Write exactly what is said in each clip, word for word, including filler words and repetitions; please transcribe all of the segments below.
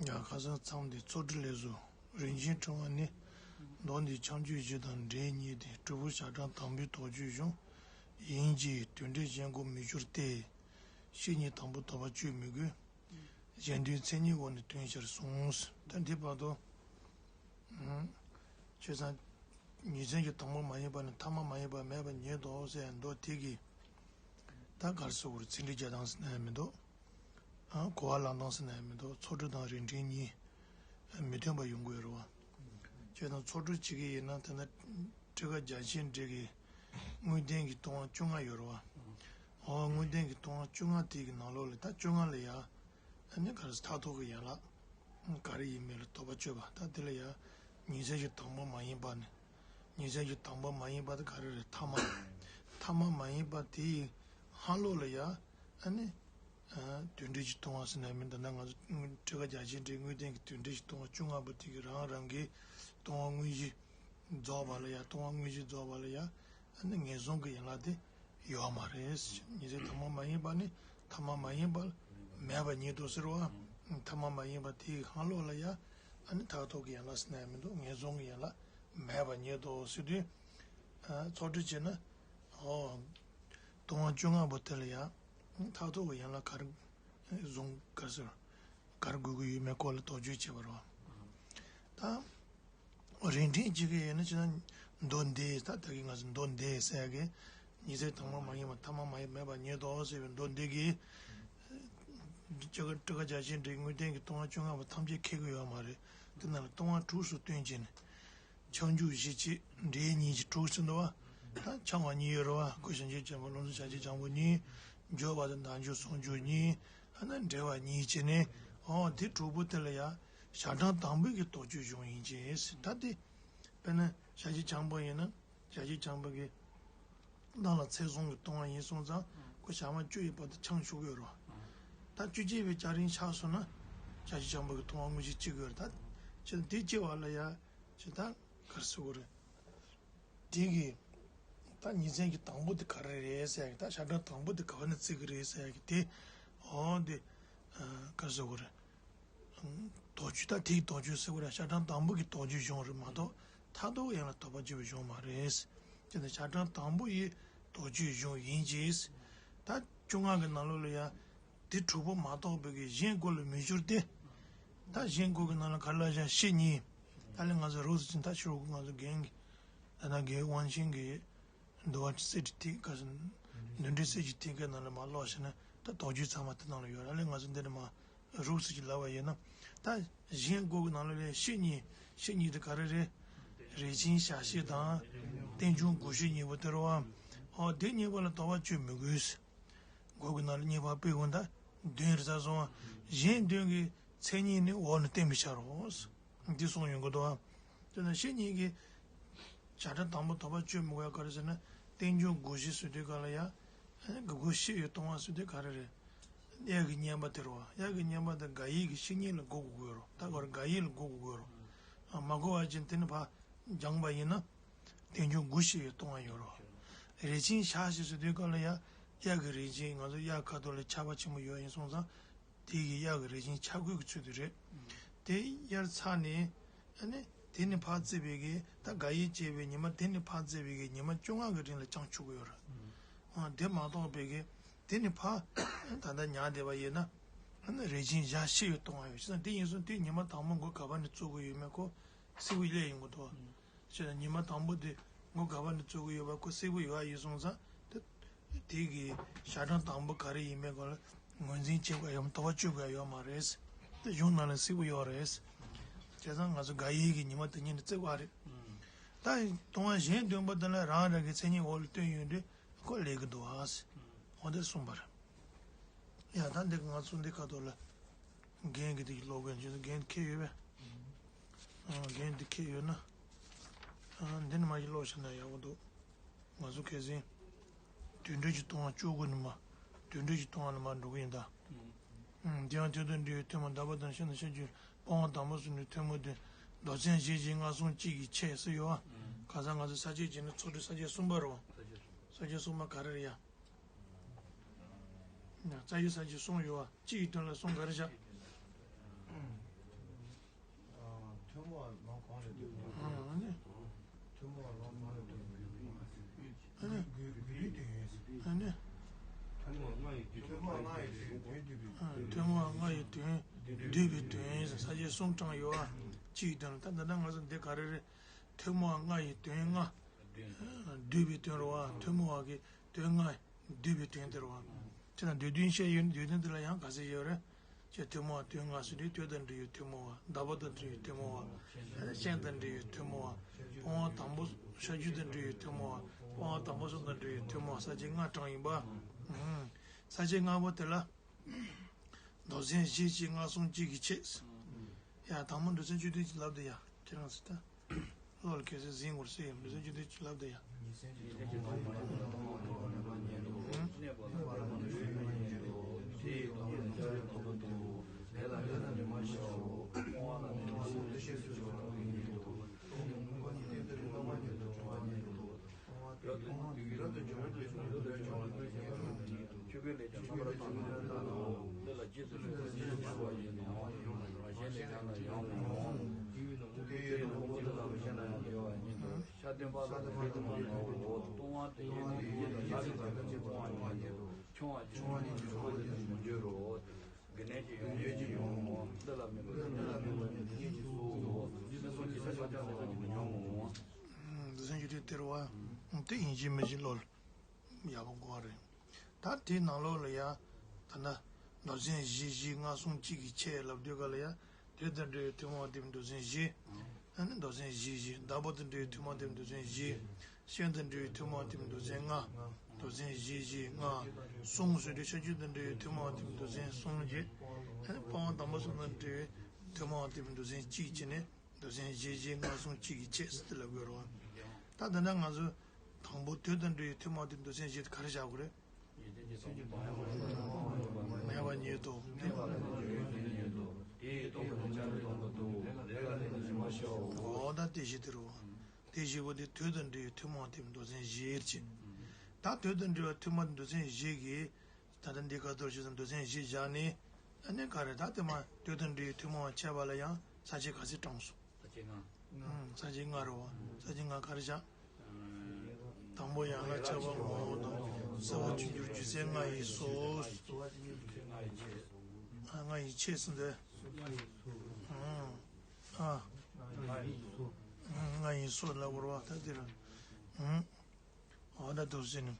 ཡང་ཁ་སང་མཚམས་འདི་ཚོགས་དྲི་ལས་སུ། རིན་ཆེན་ཕྲེང་བ་ནི། མདོ་འདི་ཁྱབ་འཇུག་བཞི་དང་འགྲེལ་གཉིས་ཏེ། གྲུབ་པ་ཞག་གྲངས་དང་པོའི་དོགས་གཅོད་གཞུང་ཡིན་གྱི། དོན་འགྲེལ་གཞན་དགོས་མི་འགྱུར་ཏེ། བཤེས་གཉེན་དང་པོ་དོགས་པ་གཅོད་མི་དགོས། གཞན་དོན་མཚན་ཉིད་འོག་ནས་སྟོན་ཕྱིར་གསུངས། ད་འདི་བར་དུ། ཨང་། ཆོས་སང་། ཉིན་མཚན་གྱི་དང་པོ་མ་ཡིན་པ་ནི་ཐ་མ་མ་ཡིན་པ་མེད་པ་ཉིད་དོ་ཟེར་མདོ་དེ་གི། ད་ག་རེ་ཟེར་དགོས་རེད། ཚིག་འགྲེལ་རྒྱག་སྟངས་ཟེར་ན་ཡང་མི་འདུག་ཨ། གོ་བ་ལེན་སྟངས་ཟེར་ན་ཡང་མི་འདུག་ཚོགས་དྲི་དང་རིན་ཕྲེང་གཉིས་མི་མཐུན་པ་ཡོང་གི་ཡོད་རེད་བ། ཁྱོད་དང་ཚོགས་དྲི་བྱེད་ཀྱི་ཡིན་ན་ད་ལྟ་ཊཱི་ཀ་རྒྱ་ཆེན་འགྲེལ་གྱི་དངོས་བསྟན་གྱི་ལྟུང་བ་བཅོ་ལྔ་ཡོད་རེད་བ། འོ་དངོས་བསྟན་གྱི་ལྟུང་བ་བཅོ་ལྔ་དེ་གི་ནང་ལོགས་ལ་ད་བཅོ་ལྔ་ལ་ཡ། ཨ་ནི་ག་རེ་ཟེར། མཐར་ཐུག་གི་ཡན་ལག་ག་རེ་ཡིན་མིན་ལ་དོགས་པ་གཅོད་པ། ད་དེ་ལ་ཡ། ཉིན་མཚན་གྱི་དང་པོ་མ་ཡིན་པ་ནི། ཉིན་མཚན་གྱི་དང་པོ་མ་ཡིན་པ་དེ་ག་རེ་རེད། ཐ་མ། ཐ་མ་མ་ཡིན་པ་དེ་ཡི་ཧ་ལོག་ལ་ཡ། ཨ་ནི། ཨ། དོན་འགྲེལ་གྱི་ལྟུང་བ་ཟེར་ན་མིན། ད་ནང་ང་ཚོ་ཊཱི་ཀ་རྒྱ་ཆེན་འགྲེལ་དངོས་བསྟན་གྱི་དོན་འགྲེལ་གྱི་ལྟུང་བ་བཅོ་ལྔ་པོ་དེ་གི་རང་རང་གི་ལྟུང་བ་དངོས་གཞི་རྫོགས་པ་ལ་ཡ། ལྟུང་བ་དངོས་གཞི་རྫོགས་པ་ལ་ཡ། ཨ་ནི་ངན་སོང་གི་ཡན་ལག་དེ་ཡོད་མ་རེད། ཉིན་མཚན་ཐ་མ་མ་ཡིན་པ་ནི་ཐ་མ་མ་ཡིན་པ་མེད་པ་ཉིད་དོ་ཟེར་བ། ཐ་མ་མ་ཡིན་པ་དེའི་ཧ་ལོག་ལ་ཡ། ཨ་ནི་མཐར་ཐུག་གི་ཡན་ལག་ཟེར་ན་ཡང་མི་འདུག་ངན་སོང་གི་ཡན་ལག་མེད་པ་ཉིད་དོ་ཟེར་དུས། ཨ། ཚོགས་དྲི་བྱས་ན། ཨོ། ལྟུང་བ་བཅོ་ལྔ་པོ་དེ་ལ་ཡ། མཐར་ཐུག་གི་ཡན་ལག་ག་རེ་བཟུང་། ག་རེ་ཟེར། ག་རེ་དགོས་ཀྱི་ཡོད་མེད་སྐོར་ལ་དོགས་གཅོད་བྱེད་པ་རེད་བ། ད། རིན་ཕྲེང་གཅིག་གི་ཡིན་ན་ཅི་ན། མདོ་འདི་ད་ལྟ་གི་ང་ཚོ་མདོ་འདི་ཟེར་ཡ་གི། ཉིན་མཚན་དང་པོ་མ་ཡིན་པ་ཐ་མ་མ་ཡིན་མེད་པ་ཉིད་དོ་ཟེར་བའི་མདོ་འདི་གི། ཊཱི་ཀ་རྒྱ་ཆེན་འགྲེལ་དངོས་བསྟན་གྱི་ལྟུང་བ་བཅོ་ལྔ་པོ་ཐམས་ཅད་འཁེལ་གྱི་ཡོད་མ་རེད། དེ་ནང་ལ་ལྟུང་བ་དྲུག་སུ་སྟོན་བྱས་ནས། ཁྱབ་འཇུག་བཞི་གཅིག་འགྲེལ་གཉིས་ཀྱི་དྲུག་ཟེར་འདུག་བ། ད་འཆང་བ་གཉིས་ཡོད་རེད་བ། སྐུ་བྱང་ཆུབ་ཆེན་པོ་ལོངས་སུ་བྱ་ཆེན་སྤྱང་པོ་གཉིས། འཇུག་པ་དང་བདག་འཇུག་ཟུང་འཇུག་གཉིས། ཨ་ནི་འགྲེལ་བ་གཉིས་བྱས་ནས། ཨོ་དེ་དྲུག་པོ་དེ་ལ་ཡ། ཞག་གྲངས་དང་པོའི་གི་དོགས་གཅོད་གཞུང་ཡིན་གྱི། ད་དེ། དཔེར་ན་བྱང་ཆུབ་སྤྱང་པོ་ཡིན་ན། བྱང་ཆུབ་སྤྱང་པོ་གི་ནང་ལ་ཚེག་ཟུང་གི་ལྟུང་བ་ཡིན་སོང་ཙང་། ཁོ་ཞག་མ་བཅུ་ཡི་བར་དུ་འཆང་ཆོག་གི་ཡོད་རེད་བ། ད་བཅུ་གཅིག་པའི་སྐྱ་རེངས་ཆགས་སོང་ན། བྱང་ཆུབ་སྤྱང་པོ་གི་ལྟུང་བ་དངོས་གཞི་བྱེད་ཀྱི་ཡོད་རེད། ད་ཅི་དེ་བྱེད་པ་ལ་ཡ། ཅི་ད་ག་རེ་ཟེར་དགོས་རེད། དེ་གི། ད་ཉིན་མཚན་གྱི་དང་པོ་དེ་ག་རེ་རེད་ཟེར་ཡ་གི། ད་ཞག་གྲངས་དང་པོ་དེ་ག་བ་ནས་བརྩི་གི་རེད་ཟེར་ཡ་གི་དེ། འོ་དེ། ཨ། ག་རེ་ཟེར་དགོས་རེད། དོགས་གཅོད། ད་དེའི་དོགས་གཅོད་ཟེར་དགོས་རེད། ཞག་གྲངས་དང་པོ་གི་དོགས་གཅོད་གཞུང་རེད་མ་གཏོགས། མཐར་ཐུག་ཡན་ལག་དོགས་པ་གཅོད་པའི་གཞུང་མ་རེད། དེ་ནི་ཞག་གྲངས་དང་པོ་ཡི་དོགས་གཅོད་གཞུང་ཡིན་གྱི། ད་བཅོ་ལྔ་གི་ནང་ལོགས་ལ་ཡ། དེ་དྲུག་པོ་མ་གཏོགས་པའི་གི་གཞན་དགུ་ལ་མི་འགྱུར་ཏེ། ད་གཞན་དགུ་གི་ནང་ལ་ག་རེ་ལབ་བཞག་བཤེས་གཉེན། ད་ལན་ང་ཚོ་རོགས་སུ་ཕྱིན། ད་ཕྱི་རོགས་ང་ཚོ་རྒན་གྱི། ད་ལྟ་རྒན་དབང་ཆེན་གྱི། འདུལ་བ་གསེར་གྱི་ཐིག་ག་ཟེར། འདུལ་འགྲེལ་གསེར་གྱི་ཐིག་གི་ནང་ལ་མར་ཀློག་བྱས་ན་ད་དོགས་གཅོད་ཚང་མ་དེ་ནང་ལ་ཡོད་རེད། ཨ་ལས་ང་ཚོ་འདི་ནས་མར་རུག་སུ་ཅིག་ལབ་པ་ཡིན་ན། ད་གཞན་དགུ་གི་ནང་ལ་ལས་བཤེས་གཉེན། བཤེས་གཉེན་དེ་ག་རེ་རེད། རས་ཆེན་ཞལ་ཤེས་དང་རྟེན་འབྱུང་དགུ་ཤེས་གཉིས་པོ་དེ་རེད་བ། ཨོ་དེ་གཉིས་པོ་ལ་དོགས་པ་གཅོད་མི་དགོས། དགུ་གི་ནང་ལ་གཉིས་པ་སྤེལ་དགོས། ད་བདུན་རེད་ཚར་སོང་བ། གཞན་བདུན་གྱི་མཚན་ཉིད་ནི་འོག་ནས་བསྟན་པའི་ཕྱིར་རོ། འདི་གསུངས་ཡོང་གི་འདུག་ཨ། དེ་ན་བཤེས་གཉེན་གྱི་ཞག་གྲངས་དང་པོ་དོགས་པ་གཅོད་མི་དགོས་ཡ་ག་རེ་ཟེར་ན། རྟེན་འབྱུང་དགུ་ཤེས་ཟེར་དུས་ག་ལ་ཡ། དགུ་ཤེས་ཡོད་ལྟུང་བ་ཟེར་དུས་ག་རེ་རེད། གཡག་གི་བསྙེན་པ་དེ་རེད་བ། གཡག་གི་བསྙེན་པ་དེ་དགག་དབྱེ་གི་བཤེས་གཉེན་ལ་གོ་དགོས་ཀྱི་ཡོད་རེད། ད་ག་རེ་དགག་དབྱེ་ལ་གོ་དགོས་ཀྱི་ཡོད་རེད། མ་གོ་བ་ཅན་དེ་ནི་ཕར་སྦྱངས་པ་ཡིན་ན། རྟེན་འབྱུང་དགུ་ཤེས་ཡོད་ལྟུང་བ་ཡོད་རེད་བ། རས་ཆེན་ཞལ་ཤེས་ཟེར་དུས་ག་ལ་ཡ། གཡག་གི་རས་ཆེན། ང་ཚོ་གཡག་ཁ་ཐུག་ལ་ཆགས་པ་ཆེན་པོ་ཡོད་ཡིན་སོང་ཙང་། དེ་གི་གཡག་གི་རས་ཆེན་ཆགས་བསྐུལ་གྱི་ཚུལ་དུ་རེད། དེ་དབྱར་ཚར་ནས། ཨ་ནི་དེ་ནི་ཕར་བརྩིས་པའི་གི་ད་དགག་དབྱེ་བྱས་པའི་ཉི་མ། དེ་ནི་ཕར་བརྩིས་པའི་གི་ཉི་མ་བཅོ་ལྔ་གི་རིང་ལ་བསྐྱང་ཆོག་གི་ཡོད་རེད། ཨ། དེ་མ་གཏོགས་པའི་གི་དེ་ནི་ཕར་ད་ལྟ་ཉར་བསྡད་པ་ཡིན་ན། ཨ་ནི་རས་ཆེན་ཞལ་ཤེས་ཡོད་ལྟུང་བ་ཡོད། བྱས་ཙང་དེ་ཡིན་སོང་དེ་ཉི་མ་དང་པོ་མགོ་ག་པ་ནས་བཙུགས་ཀྱི་ཡོད་མེད་ཁོ་གསལ་པོ་སླེབས་ཡོང་གི་འདུག་བྱས་ཙང་ཉི་མ་དང་པོ་དེ་མགོ་ག་པ་ནས་བཙུགས་ཀྱི་ཡོད་པ་ཁོ་གསལ་པོ་ཡོད་ཡིན་སོང་ཙང་། དེ་དེ་གི་ཞག་གྲངས་དང་པོ་ག་རེ་ཡིན་མིན་སྐོར་ལ་ངོས་འཛིན་བྱེད་དགོས་ཡོད། དོགས་པ་གཅོད་དགོས་ཡོད་མ་རེད། དེ་གཞུང་ནང་ལ་གསལ་པོ་ཡོད་རེད། བྱས་ཙང་ང་ཚོ་དགག་དབྱེ་གི་ཉི་མ་དེ་ཉིད་ནས་བརྩི་དགོས་རེད། ད་ལྟུང་བ་གཞན་བདུན་པོ་དེ་ལ་རང་རང་གི་མཚན་ཉིད་འོག་ལ་སྟོན་ཡོང་དུས་ཁོ་ལེགས་ཀྱི་འདུག་ཨ། འོ་དེ་གསུངས་པ་རེད། ཡ་ད་འདི་ང་ཚོ་འདི་ཁ་ཐོག་ལ་རྒན་གྱི་དེ་ཀློག་མཁན་ཅིག་རྒན་འཁེལ་ཡོད་པས། ཨ། རྒན་འདི་འཁེལ་ཡོད་ན། ཨ། འདི་ནས་མར་ཞིག་ཀློག་བཞག་ན་ཡག་པོ་འདུག་ང་ཚོ་ཁ་སང་དོན་འགྲེལ་གྱི་ལྟུང་བ་བཅུ་དགུ་ནས་མར། དོན་འགྲེལ་གྱི་ལྟུང་བ་ནས་མར་འགྲོ་གི་ཡིན་ད། ཨང་། དེ་ཡང་དེ་དང་འབྲེལ་བའི་ཐུན་མོང་དག་པ་དང་ཤིན་ཏུ་ཤེས་བྱའི་སྤོང་བ་དང་པོ་གསུམ་གྱི་ཐུན་མོང་དེ་མདོ་ཚན་བཞི་བཞི་ལྔ་གསུམ་གཅིག་གིས་ཕྱེ་ཟེར་ཡོད་པ། ཁ་སང་ང་ཚོ་ས་བཅད་བྱས་ན་ཚོགས་དྲི་ས་བཅད་གསུམ་པ་རེད་པ། ས་བཅད་གསུམ་པ་ག་རེ་རེད་ཡ། རྩ་བའི་ས་བཅད་གསུམ་ཡོད་པ། གཅིག་གི་དོན་ལ་གསུམ་ག་རེ་བཞག་ཨ་ནི། ཨ་ནི། ཨ་ནི། ཐུན་མོང་ལྔ་ཡི་དོན་བསྡུས་པའི་ཐུན་མོང་ལྔ་ཡི་དོན་བསྡུས་པའི་ཨ། ཐུན་མོང་ལྔ་ཡི་དོན་བསྡུས་པའི་དོན་ས་བཅད་གསུམ་དྲངས་ཡོད་ཨ། གཅིག་དོན་ད་འདི་ན་ང་ཚོ་འདི་ག་རེ་རེད། ཐུན་མོང་ལྔ་ཡི་དོན་ལྔ་བསྡུས་པའི་དོན་རེད་བ། ཐུན་མོང་བ་གི་དོན་ལྔ་བསྡུས་པའི་དོན་དེ་རེད་བ། དེ་ན་བསྡུས་དོན་བཤད་ཡོད་ན་བསྡུས་དོན་དེ་ལ་ཡང་ག་ཚོད་ཡོད་རེད། ཅེས་ཐུན་མོང་དོན་ལྔ་ཟེར་དུས་དོན་དང་འབྲེལ་བའི་ཐུན་མོང་བ། བདག་པོ་དང་འབྲེལ་བའི་ཐུན་མོང་བ། རྐྱེན་དང་འབྲེལ་བའི་ཐུན་མོང་བ། སྤོང་བ་དང་པོ་བཤད་རྒྱུད་དང་འབྲེལ་བའི་ཐུན་མོང་བ། སྤོང་བ་དང་པོ་གསུམ་དང་འབྲེལ་བའི་ཐུན་མོང་བ་ས་བཅད་ལྔ་དྲངས་ཡིན་པ། ས་བཅད་ལྔ་པོ་དེ་ལ། མདོ་ཚན་བཞི་གཅིག་ལྔ་གསུམ་གཅིག་གི་ཆེད། ཡ་དང་པོ་མདོ་ཚན་བཅུ་བདུན་གཅིག་ལབ་དེ་ཡ་ཁྱེད་རང་ཚོ་ད། བློ་ལ་གལ་སྲིད་ཟིན་དགོས་སྲིད་ཡ་མདོ་ཚན་བཅུ་བདུན་གཅིག་ལབ་དེ་ཡ། ཆོས་སྐད་ལས་ཀྱང་ཁོ་ར་དང་ཆོས་སྐད་ལས་ཀྱང་ཁོ་ར་དང་། འདི་ལ་རྗེས་སུ་ལུས་པའི་རྗེས་སུ་འཇུག་པ་ཡིན་ནོ། རང་གཞན་ལས་ཀྱང་ན་ཡང་ངོ་། དེ་ཡོད་ན་ཁོ་ཅི་ལ་གཞན་ལ་ཡང་འགལ་བ་ཉིད་དོ། ཤ་སྟོན་པ་ལ་འདི་ལྟ་བུ་ངོ་། ལྟུང་བ་དེ་ཡོད་ན་ཡིད་ལ་ལྷ་རིགས་པ་ལྟ་བུ་སྤོང་བ་ཉིད་དོ། ཆུང་བ་ཅིག་ཆུང་བ་ཉིད་ཀྱི་ཆུང་བ་ཉིད་ཀྱི་མི་འགྱུར་རོ། དགེ་འདུན་གྱི་ཡོན་ཏན་གྱི་ཡོན་མོ། འདི་ལ་མི་འདི་ལ་མི་འདི་ལ་མི་འདི་ཉིད་ཀྱི་སོ། མི་སོ་ཀྱི་ས་ཆ་ལ་མི་ཉོ་མོ། འདི་ཚན་གྱི་དུས་དེར་བ། དེ་ཡིན་གཅིག་མིན་གཅིག་བློ་ལ་ཡག་པོ་གོ་བ་རེད། ད་དེའི་ནང་ལོགས་ལ་ཡ། ད་ནི། མདོ་ཚན་བཞི་བཞི་ལྔ་གསུམ་གཅིག་གི་ཆེད་ལབ་དུས་ག་ལ་ཡ། དོན་དང་འབྲེལ་བའི་ཐུན་མོང་དེ་མདོ་ཚན་བཞི། ཨ་ནི་མདོ་ཚན་བཞི་བཞི། བདག་པོ་དང་འབྲེལ་བའི་ཐུན་མོང་དེ་མདོ་ཚན་བཞི། རྐྱེན་དང་འབྲེལ་བའི་ཐུན་མོང་དེ་མདོ་ཚན་ལྔ། མདོ་ཚན་བཞི་བཞི་ལྔ། གསུམ་ཟེར་དུས་བཤད་རྒྱུད་དང་འབྲེལ་བའི་ཐུན་མོང་དེ་མདོ་ཚན་གསུམ་བརྒྱད། ཨ་ནི་སྤོང་བ་དང་པོ་གསུམ་དང་འབྲེལ་བའི་ཐུན་མོང་དེ་མདོ་ཚན་གཅིག་བྱས་ནས། མདོ་ཚན་བཞི་བཞི་ལྔ་གསུམ་གཅིག་གི་ཆེད་ཟེར་དེ་ལབ་དགོས་རེད་བ། ད་འདི་ན་ང་ཚོ་དང་པོ་དོན་དང་འབྲེལ་བའི་ཐུན་མོང་དེ་མདོ་ཚན་བཞི་དེ་ག་རེ་བཞག་དགོས་རེད། མེད་པ་ཉིད་དོ། འོ་ད་དེ་བཞི་དེ་རེད་བ། དེ་བཞི་པོ་དེ་དོན་དང་འབྲེལ་བའི་ཐུན་མོང་དེ་མདོ་ཚན་བཞི་ཡིན་ཅིང་། ད་དོན་དང་འབྲེལ་བའི་ཐུན་མོང་དེ་མདོ་ཚན་བཞི་གི། ད་ལྟ་འདི་ག་ཐོར་ཞིག་ཙམ་མདོ་ཚན་བཞི་བཞག་ནས། ཨ་ནི་ག་རེ་ད་དེ་མ་དོན་དང་འབྲེལ་བའི་ཐུན་མོང་བ་འཆད་པ་ལ་ཡང་ས་བཅད་ག་ཚོད་དྲངས་སོང་། ས་བཅད་ལྔ། ཨང་། ས་བཅད་ལྔ་རེད་བ། ས་བཅད་ལྔ་ག་རེ་བཞག། དང་པོ་ཡན་ལག་ཁྱབ་པ་ངོ་བོ་དང་གསལ་བ་ཆོས་འགྱུར་རྒྱུ་མཚན་ལྔ་ཡི་སོ། ལྔ་ཡི་ཆེད་ཟེར་འདི། ཨང་། ཨ། ལྔ་ཡི་སོ་ལབ་དགོས་རེད་བ་ད་འདི་རེད། ཨང་། འོ་ད་འདུག་སེ་ནི།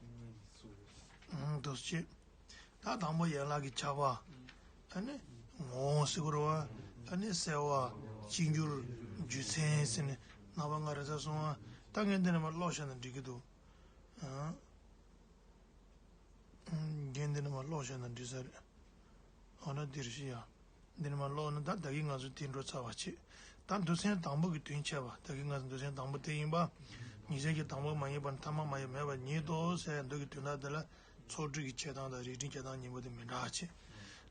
ཨང་། འདུག་སེ། ད་དང་པོ་ཡན་ལག་གི་ཁྱབ་པ། ཨ་ནི། ངོ་བོ་ཟེར་དགོས་རེད་བ། ཨ་ནི་གསལ་བ། ཆོས་འགྱུར། རྒྱུ་མཚན་ཟེར་ནས་རྣམ་པ་ལྔ་རེ་ཟ་སོང་བ། ད་ངས་འདི་ནས་མར་ཀློག་བཞག་ན་འགྲིག་གི་འདུག་ཨང་། ངས་འདི་ནས་མར་ཀློག་བཞག་ན་འགྲིག་ས་རེད། འོ་ན་འདིར་ཞུ་ཡ། འདི་ནས་མར་ཀློག་ན་ད་ད་གིན་ང་ཚོ་དེ་འགྲོ་ཚར་བ་བྱེད། ད་མདོ་ཚན་དང་པོ་གི་དོན་འཆད་པ་ད་གིན་ང་ཚོ་མདོ་ཚན་དང་པོ་དེ་ཡིན་པ། ཉིན་མཚན་གྱི་དང་པོ་མ་ཡིན་པར་ཐ་མ་མ་ཡིན་མེད་པ་ཉིད་དོ་ཟེར་མདོ་གི་དོན་དག་འདི་ལ་ཚོགས་སྒྲིག་གི་འཆད་སྟངས་དང་རིགས་འགྲེ་འཆད་སྟངས་གཉིས་པོ་དེ་མི་འདྲ་བ་བྱེད།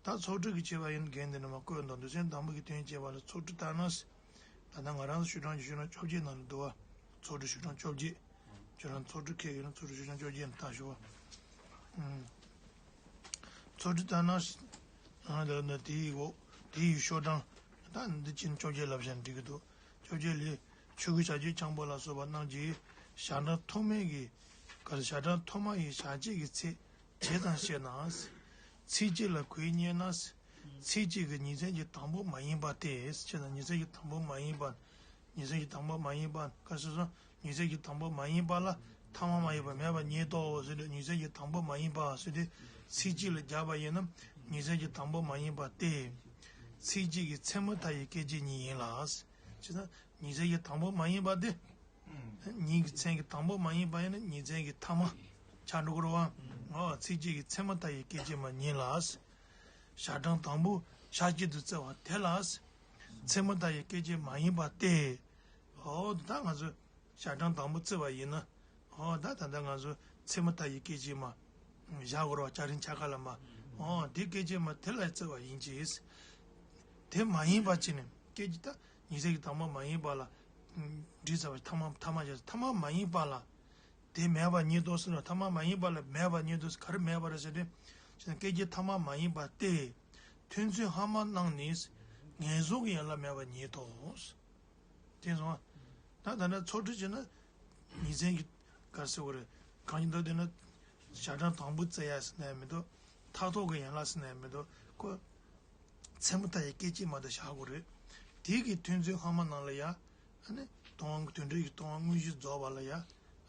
ད་ཚོགས་སྒྲིག་གི་འཆད་པ་ཡིན་རྒན་འདི་ནས་མར་བཀོད་འདུག་མདོ་ཚན་དང་པོ་གི་དོན་འཆད་པ་ལ་ཚོགས་སྒྲིག་ལྟར་ན། ད་ལྟ་ང་རང་ཚོ་ཤོག་གྲངས་ཀྱི་ཤོག་གྲངས་བཅོ་བརྒྱད་ནང་ལ་འདུག་བ། ཚོགས་སྒྲིག་ཤོག་གྲངས་བཅོ་བརྒྱད། ཁྱོད་རང་ཚོགས་སྒྲིག་འཁེལ་ཡོད་ན་ཚོགས་སྒྲིག་ཤོག་གྲངས་བཅོ་བརྒྱད་ནས་ལྟ་ཞུ་བ། ཨུམ། ཚོགས་སྒྲིག་ལྟར་ན། ཨ་ལ་ན་དེའི་འོག་དེའི་ཤོག་གྲངས། ད་འདི་ཕྱིན་བཅོ་བརྒྱད་ལབ་བཞག་འགྲིག་གི་འདུག་བཅོ་བརྒྱད་ལས། ཆོས་སྐུའི་བྱ་སྤྱོད་འཆང་པོ་ལ་སོགས་པ་རྣམས་ཀྱིས་ཞག་གྲངས་ཐོག་མའི་གི། ག་རེ་ཞག་གྲངས་ཐོག་མ་ཡི་ཞག་གཅིག་གི་ཚེ། བྱེད་དང་ཤེས་ན། ཚེས་གཅིག་ལ་གོས་རྙེད་ན། ཚེས་གཅིག་གི་ཉིན་མཚན་གྱི་དང་པོ་མ་ཡིན་པ་སྟེ། ཅེ་ན་ཉིན་མཚན་གྱི་དང་པོ་མ་ཡིན་པ། ཉིན་མཚན་གྱི་དང་པོ་མ་ཡིན་པ་ག་ཟེར་སོང་། ཉིན་མཚན་གྱི་དང་པོ་མ་ཡིན་པ་ལ་ཐ་མ་མ་ཡིན་པ་མེད་པ་ཉིད་དོ་ཟེར་དུས་ཉིན་མཚན་གྱི་དང་པོ་མ་ཡིན་པ་ཟེར་དུས་ཚེས་གཅིག་ལ་སྦྱར་བ་ཡིན་ན་ཉིན་མཚན་གྱི་དང་པོ་མ་ཡིན་པ་སྟེ། ཚེས་གཅིག་གི་མཚན་མོ་མཐའ་ཡི་སྐད་ཅིག་ཉིད་ཡིན་ལ། ཅེ་ན་ཉིན་མཚན་གྱི་དང་པོ་མ་ཡིན་པ་སྟེ། ཉིན་གྱི་མཚན་གྱི་དང་པོ་མ་ཡིན་པ་ཡིན་ན་ཉིན་མཚན་གྱི་ཐ་མ་ཆགས་འགྲོ་གི་རེད་བ། འོ་ཚེས་གཅིག་གི་མཚན་མོ་མཐའ་ཡི་སྐད་ཅིག་མ་ཉིད་ལ། ཞག་གྲངས་དང་པོ་ཞག་གཅིག་ཏུ་བརྩི་བ་དེ་ལ། མཚན་མོ་མཐའ་ཡི་སྐད་ཅིག་མ་ཡིན་པ་སྟེ། འོ་ད་ང་ཚོ་ཞག་གྲངས་དང་པོ་བརྩི་བ་ཡིན་ན། འོ་ད་ད་ལྟ་ང་ཚོ་མཚན་མོ་མཐའ་ཡི་སྐད་ཅིག་མ། བཞག་དགོས་རེད་བ་སྐྱ་རེངས་འཆར་ཀ་ལ་མ། འོ་དེ་སྐད་ཅིག་མ་དེ་ལ་བརྩི་བ་ཡིན་གྱི། དེ་མ་ཡིན་པ་ཅི་ནས་སྐད་ཅིག་ད། ཉིན་མཚན་གྱི་དང་པོ་མ་ཡིན་པ་ལ། འདྲི་ཟེར་བ་ཐ་མ་ཐ་མ་བྱས་ཐ་མ་མ་ཡིན་པ་ལ། དེ་མེད་པ་ཉིད་དོ་ཟེར་ན་ཐ་མ་མ་ཡིན་པ་ལ་མེད་པ་ཉིད་དོ་ཟེར་ག་རེ་མེད་པ་རེད་ཟེར་ཏེ། ཅེ་ན་སྐད་ཅིག་ཐ་མ་མ་ཡིན་པ་སྟེ། ཐུན་ཚོད་སྔ་མ་རྣམས་ནི། ངེས་བཟུང་གི་ཡན་ལག་མེད་པ་ཉིད་དོ། ཤེས་སོང་ང་། ད་ད་ལྟ་ཚོགས་སྒྲིག་བྱས་ན་ཉིན་མཚན་གྱི་ག་རེ་ཟེར་དགོས་རེད། གང་ཡིན་འདུག་དེ་ན་ཞག་གྲངས་དང་པོ་བརྩི་ཡ་ཟེར་ན་ཡང་མི་འདུག་ཐག་ཐོག་གི་ཡན་ལག་ཟེར་ན་ཡང་མི་འདུག་ཁོ་མཚན་མོ་ལྟ་ཡི་སྐད་ཅིག་མ་གཏོགས་བཞག་དགོས་རེད། དེ་གི་ཐུན་ཚོད་སྔ་མ་ནང་ལ་ཡ། ཨ་ནི་ལྟུང་བ་དོན་འགྲེལ་གྱི་ལྟུང་བ་དངོས་གཞི་རྫོགས་པ་ལ་ཡ།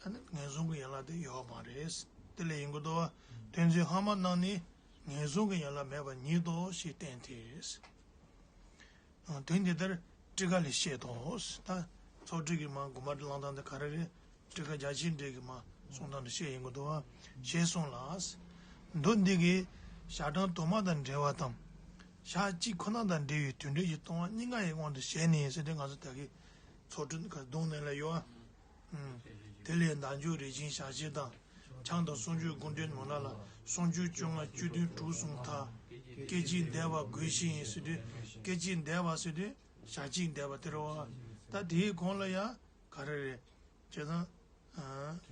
ཨ་ནི་ངན་སོང་གི་ཡན་ལག་དེ་ཡོད་མ་རེད། དེ་ལས་ཡིན་དགོས་འདུག་བ། ཐུན་ཚོད་སྔ་མ་ནང་ནི་ངན་སོང་གི་ཡན་ལག་མེད་པ་ཉིད་དོ་ཞེས་བསྟན་ཏེ། དོན་འདི་ལྟར་ཊཱི་ཀ་ལས་བཤད་དོ། ད་ཚོགས་སྒྲིག་གི་མ་དགོངས་པ་བླང་སྟངས་དེ་ག་རེ་རེད། ཊཱི་ཀ་རྒྱ་ཆེར་འགྲེལ་གྱི་མ་གསུང་སྟངས་དེ་བཤད་ཡིན་དགོས་འདུག་བ། ཞེས་གསུངས་ལ། མདོ་འདི་གིས་ཞག་གྲངས་དུ་མ་དང་འབྲེལ་བ་དང་། ཞག་གཅིག་ཁོ་ན་དང་འབྲེལ་བའི་དུས་འབྲས་ཀྱི་ལྟུང་བ་གཉིས་ཀ་ཡི་དབང་དུ་བྱས་ནས་ཟེར་ཏེ་ང་ཚོ་ད་གིན་ཚོགས་སྒྲིག་ག་གདོང་ནས་ལ་ཡོད། དེ་ལས་བདག་འཇུག་རེ་ཆེན་ཞག་བཞི་དང་། ཆང་དང་གསུང་ཆོག་དགུང་སྟོན་མུན་ལ་ལ་གསུང་ཆོག་བཅོ་ལྔ་བཅུ་བདུན་དྲུག་གསུམ་མཐའ། སྐད་ཅིག་འདས་པ་དགོས་ཤིང་ཟེར་དུས་སྐད་ཅིག་འདས་པ་ཟེར་དུས་ཞག་གཅིག་འདས་པ་དེ་རེད་བ། ད་དེའི་གོང་ལ་ཡང་ག་རེ་རེད། བྱས་ཙང་།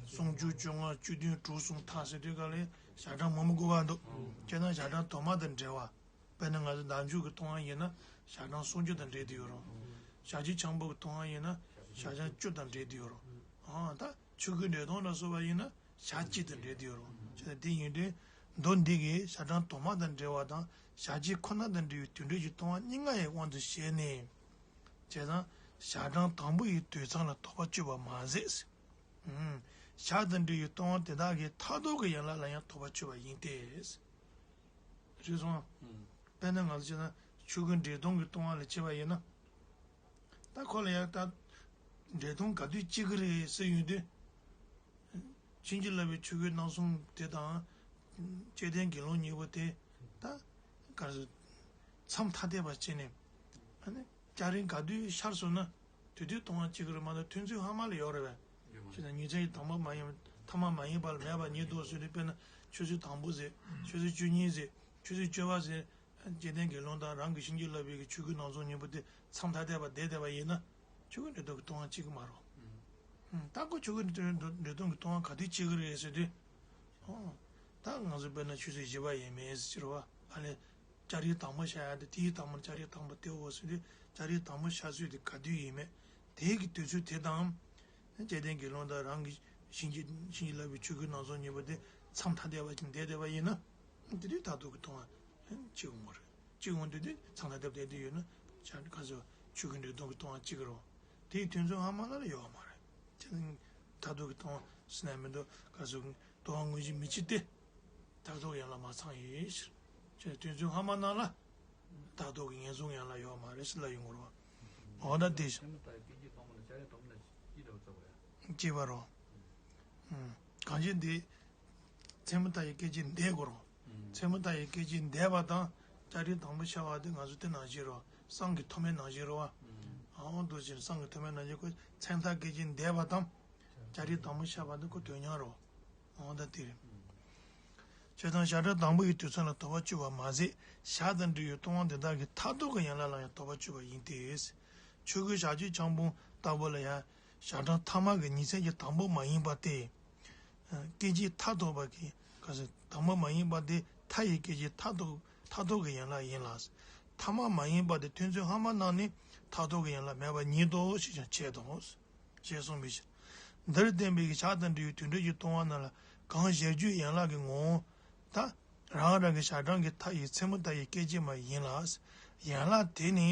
གསུང་ཆོག་བཅོ་ལྔ་བཅུ་བདུན་དྲུག་གསུམ་མཐའ་ཟེར་དུས་ག་ལས་ཞག་གྲངས་མང་པོ་དགོས་པ་འདུག་བྱས་ཙང་ཞག་གྲངས་དུ་མ་དང་འབྲེལ་བ། དཔེར་ན་ང་ཚོ་བདག་འཇུག་གི་ལྟུང་བ་ཡིན་ན་ཞག་གྲངས་སུམ་ཅུ་དང་འབྲེལ་དུ་ཡོད་རེད། ཞག་བཅུ་ཆེན་པོ་གི་ལྟུང་བ་ཡིན་ན་ཞག་གྲངས་བཅུ་དང་འབྲེལ་དུ་ཡོད་རེད། ཨང་ད་ཆོས་གོས་འབྲས་སྟོང་ལ་སོགས་པ་ཡིན་ན་ཞག་གཅིག་དང་འབྲེལ་དུ་ཡོད་རེད། བྱས་ཙང་དེ་ཡིན་དུས་མདོ་འདི་གིས་ཞག་གྲངས་དུ་མ་དང་འབྲེལ་བ་དང་ཞག་གཅིག་ཁོ་ན་དང་འབྲེལ་བའི་དུས་འབྲས་ཀྱི་ལྟུང་བ་གཉིས་ཀ་ཡི་དབང་དུ་བྱས་ནས། བྱས་ཙང་ཞག་གྲངས་དང་པོ་ཡི་དུས་མཚམས་ལ་དོགས་པ་གཅོད་པ་མ་ཟད། ཞག་དང་འབྲེལ་བའི་ལྟུང་བ་དེ་དག་གི་མཐར་ཐུག་གི་ཡན་ལག་ལ་ཡང་དོགས་པ་གཅོད་པ་ཡིན་ཏེ། རེད་སོང་། དཔེར་ན་ང་ཚོ་བྱས་ན་ཆོས་གོས་འབྲས་སྟོང་གི་ལྟུང་བ་ལ་བྱས་པ་ཡིན་ན། ད་ཁོ་ལ་ཡང་ད་འབྲས་སྟོང་ག་དུས་སྐྱེ་གི་རེད་ཟེར་ཡོང་དུས། བྱིན་གྱིས་བརླབས་པའི་ཆོས་གོས་རྣམ་གསུམ་དེ་དང་། བཅོམ་ལྡན་དགེ་སློང་གཉིས་པོ་དེ་ད་ག་རེ་ཟེར། མཚམས་ཐ་དད་པ་བྱས་ནས། ཨ་ནི་སྐྱ་རེངས་ག་དུས་ཤར་སོང་ན་དེ་དུས་ལྟུང་བ་སྐྱེ་གི་རེད་མ་གཏོགས་ཐུན་ཚོད་སྔ་མ་ལ་ཡོད་རེད་པས། ཡོད་མ་རེད། བྱས་ཙང་ཉིན་མཚན་གྱི་དང་པོ་མ་ཡིན་ཐ་མ་མ་ཡིན་པ་ལ་མེད་པ་ཉིད་དོ་ཟེར་དུས་དཔེར་ན་ཆུ་ཚོད་དང་པོ་ཟེར་ཆུ་ཚོད་བཅུ་གཉིས་ཟེར་ཆུ་ཚོད་བཅུ་པ་ཟེར། བཅོམ་ལྡན་དགེ་སློང་དང་རང་གི་བྱིན་གྱིས་བརླབས་པའི་ཆོས་གོས་རྣམ་གསུམ་གཉིས་པོ་དེ་མཚམས་ཐ་དད་པ་བསྡད་བསྡད་པ་ཡིན་ན། ཆོས་གོས་འབྲས་སྟོང་གི་ལྟུང་བ་གཅིག་གི་མ་རོ། ད་ཁོ་ཆོས་གོས་འབྲས་སྟོང་གི་ལྟུང་བ་ག་དུས་གཅིག་གི་རེད་ཟེར་དུས། ད་ང་ཚོ་དཔེར་ན་ཆུ་ཚོད་བཞི་པ་ཡིན་མིན་ཟེར་བ་ཨ་ལས། སྐྱ་རེངས་དང་པོ་ཤར་ཡ་དེ་དེའི་དང་པོར་སྐྱ་རེངས་དང་པོ་སྟེར་འོ་ཟེར་དུས་སྐྱ་རེངས་དང་པོ་ཤར་ཚུལ་དེ་ག་དུས་ཡིན་མིན་དེའི་གི་དུས་ཚོད་དེ་དང་། བཅོམ་ལྡན་དགེ་སློང་དང་རང་གི་བྱིན་གྱིས་བྱིན་གྱིས་བརླབས་པའི་ཆོས་གོས་རྣམ་གསུམ་གཉིས་པོ་དེ་མཚམས་ཐ་དད་པ་ཅིག་བསྡད་བསྡད་པ་ཡིན་ན། དེ་དུས་མཐར་ཐུག་གི་ལྟུང་བ་གཅིག་འོང་གི་རེད། གཅིག་འོང་དུས་དེ་མཚམས་ཐ་དད་པ་བསྡད་དེ་ཡོད་ན་ཆ་ག་ཚོད་ཆོས་གོས་འབྲས་སྟོང་གི་ལྟུང་བ་གཅིག་གི་རོ། དེའི་དུས་ཚོད་སྔ་མ་ལ་ལ་ཡོད་མ་རེད། བྱས་ཙང་མཐར་ཐུག་གི་ལྟུང་བ་ཟེར་ན་མི་འདུག་ག་ཚོད་ལྟུང་བ་དངོས་གཞི་མི་བྱེད་དེ། མཐར་ཐུག་ཡན་ལག་མ་ཚང་ཡིན་ཕྱིར། ཁྱོད་དོན་ཚུལ་སྔ་མ་རྣམས་ལ། མཐར་ཐུག་གི་ངན་སོང་ཡན་ལག་ཡོད་མ་རེད་ཟེར་ལ་ཡོང་གི་རེད་བ། འོ་ན་དེ་བཞིན། གཅིག་པ་རོ། གང་ཅི་འདི། མཚན་མོ་ལྟ་ཡི་སྐད་ཅིག་འདས་དགོས་རོ། མཚན་མོ་ལྟ་ཡི་སྐད་ཅིག་འདས་པ་དང་སྐྱ་རེངས་དང་པོ་ཤར་བ་དེ་ང་ཚོ་དེ་ནང་བཞིན་རོ། བསང་གི་ཐོག་མའི་ནང་བཞིན་རོ་བ། འོ་འདུག་ཅིང་བསང་གི་ཐོག་མའི་ནང་བཞིན་ཁོ་མཚན་མཐའ་སྐད་ཅིག་འདས་པ་དང་། སྐྱ་རེངས་དང་པོ་ཤར་བ་དེ་ཁོ་དོན་མཉམ་རོ། འོ་ད་དེ་རེད། བྱས་ཙང་ཞག་གྲངས་དང་པོ་ཡི་དུས་ཚོད་ལ་དོགས་པ་གཅོད་པ་མ་ཟད་ཞག་དང་འབྲེལ་བའི་ལྟུང་བ་འདི་དག་གི་མཐར་ཐུག་གི་ཡན་ལག་ལ་ཡང་དོགས་པ་གཅོད་པ་ཡིན་ཏེ། ཆོས་གོས་ཞག་བཅུ་ཆེན་པོ་ལྟ་བུ་ལ་ཡང་ཞག་གྲངས་ཐ་མ་གི་ཉིན་མཚན་གྱི་དང་པོ་མ་ཡིན་པ་སྟེ། སྐད་ཅིག་མཐར་ཐུག་པ་གི་ག་ཟེར་དང་པོ་མ་ཡིན་པ་སྟེ་མཐའ་ཡི་སྐད་ཅིག་མཐར་ཐུག་མཐར་ཐུག་གི་ཡན་ལག་ཡིན་ལ། ཐ་མ་མ་ཡིན་པ་སྟེ་ཐུན་ཚོད་སྔ་མ་རྣམས་ནི་མཐར་ཐུག་གི་ཡན་ལག་མེད་པ་ཉིད་དོ་ཞེས་ཀྱང་འཆད་དོ། ཞེས་གསུངས་པའི་ཕྱིར། འདིར་བསྟན་པའི་ཞག་དང་འབྲེལ་བའི་དུས་འབྲས་ཀྱི་ལྟུང་བ་རྣམས་ལ་གང་ཞལ་བརྗོད་ཡན་ལག་གི་ངོ་བོ། ད། རང་རང་གི་ཞག་གྲངས་ཀྱི་མཐའ་ཡི་མཚན་མོ་ལྟ་ཡི་སྐད་ཅིག་མ་ཡིན་ལ། ཡན་ལག་དེ་ནི།